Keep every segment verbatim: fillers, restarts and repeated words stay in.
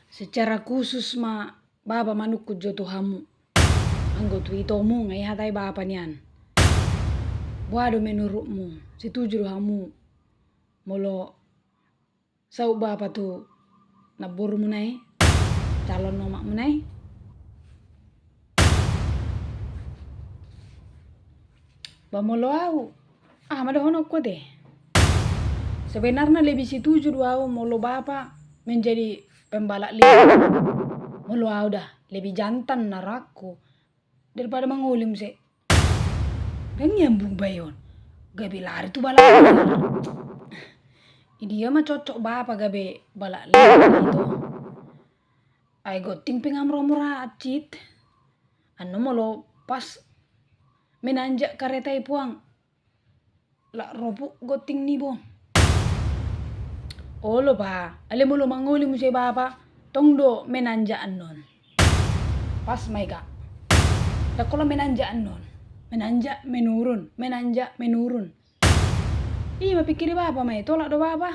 Secara khusus ma bapa manungkun jo tu hamu. Anggo tu itomu nga i hata i bapa nian. Boha do menurutmu, setuju do hamu molo saut bapa tu namborumuna i, calon omakmuna i? Ba molo au, aha ma dohononku ate? Sebenarna lebih setuju do au molo bapa menjadi pembalak liar. Molo au da, lebih jantan na rohangku daripada mangoli muse. Dang nyambung bayon. Gabe lari tu balak liar. Idia ma cocok bapa gabe balak liar ito. Ai gotting pe nga mura-mura acit. Annon molo pas menanjak kareta i puang, lak ropuk gotting ni bo. Olo ba, ale molo mangoli muse bapa, tong do menanjak annon. Pas ma i ga. Dang holan menanjak annon. Menanjak menurun, menanjak menurun. I ma pikiri bapa ma i, tolak do bapa.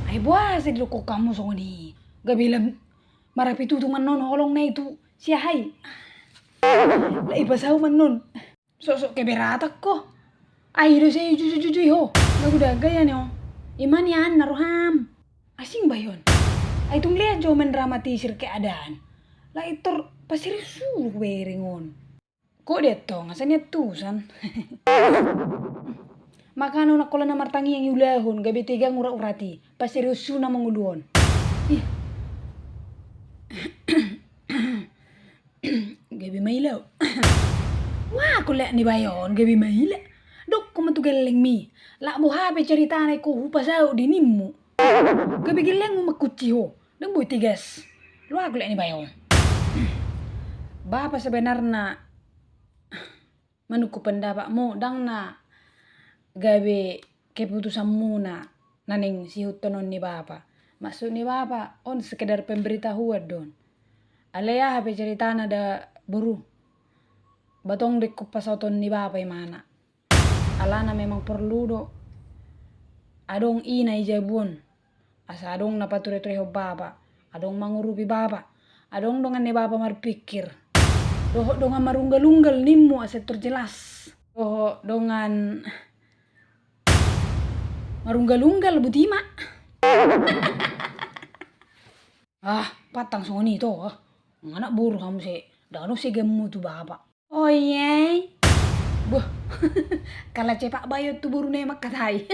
Ai boasa didokkon hamu songon i? Gabe lam marapitutu ma annon holong na i tu si aha i. Lak i pasau ma annon. Sok-sok keberatan ho. Ai do sai juju-juju i ho. Lagu daga ya ni ho. Ima nian na roham. Asing bayon. Ai tung lean jo mendramatisir keadaan. Lak i tor pasirius suruh bereng on. Ko dia tong asa nian tusan. Makana unang holan na martangiang i ulahon gabe tegang urat-urat i. Pasirius suna mangolu on. Ih. Gabe maila. Wah, ko lek ni bayon gabe maila. Dokkon ma tu gellengmi. Lak boha pe caritana i ko hupasaut di nimmu. Gabe gellengmu mangkunci ho. Dang boi tegas. Lu aku lek ni bayon. Bapa sebenarna manungkun pendapatmu dang na gabe keputusanmuna na naeng sihuthon on ni bapa. Maksud ni bapa on sekedar pemberitahuan do on. Alai aha pe caritana da boru, ba tong do ingkon pasaoton ni bapa imana. Alana memang porlu do adong ina i jabu on. Asa adong na patureturehon bapa, adong mangurupi bapa, adong dongan ni bapa marpikir. Dohot dongan marunggal-unggal nimmu asa tor jelas. Dohot dongan marunggal-unggal butima. Ah, patang songon i to. Anak boru hamu se, dang adong segammu tu bapa. Oye. Boh. Kala cepak bayon tu boruna i mangkatai.